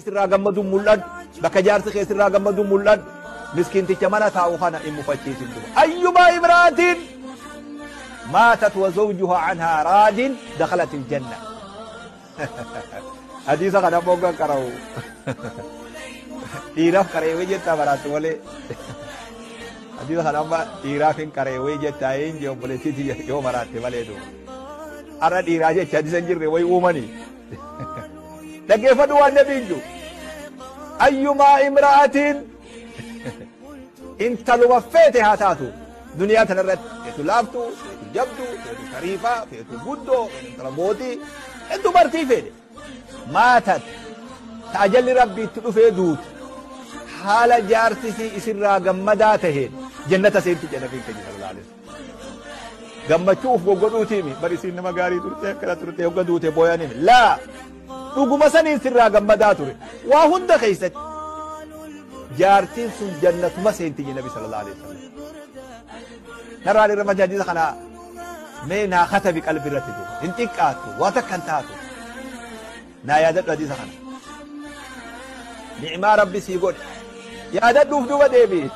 Sirraa gammaduun mul'adhu. Bakka jaarsi kee sirraa gammaduun mul'adhu. Miskiinticha mana taa'u kana hin mufachiisin duba. Ayyumaa imraatin maatat wa zawjuhaa anhaa raadin dakhalat aljanna. Hadiisa kana ammoo hoggan qara'u dhiiraaf qara'e jettaa baraattu malee. Hadiisa kana amma dhiiraaf hin qara'e jettaa hin jee obboleettii tiyya yoo maraatte malee duuba. Har'a dhiiraa jecha hadiisa hin jirre wayi uumanii. Dhaggeeffadhu waan nabiin jiru. Ayyumaa imra'atiin intaluma feete haa taatu duniyaa tanarratti feetu laaftuu, feetu jabduu, feetu shariifaa, feetu guddoo, feetu intala mootii, feetu dubartii feete. Maatat ta ajalli rabbii itti dhufee duutu haala jaarsisii isirraa gammadaa taheen jannata seenti jedha nabiin keenya sallallahu alaihi wasallam. Gammachuu uf goggodhuutiimi bar isiin nama gaarii turte akkana turte hogga duute booyanimi laa dhuguma saniin sirraa gammadaa ture waa hunda keessatti jaartiin sun jannatuma seenti jedhe nabi sallallahu alaihi wasallam. Narraan irra matii hadiisa kana mee naa katabi qalbi irratti duuba hin xiqqaattu waa takka hin taatu naa yaadadhu hadiisa kana ni'maa rabbi sii godhe yaadadhuuf duuba deebi'i.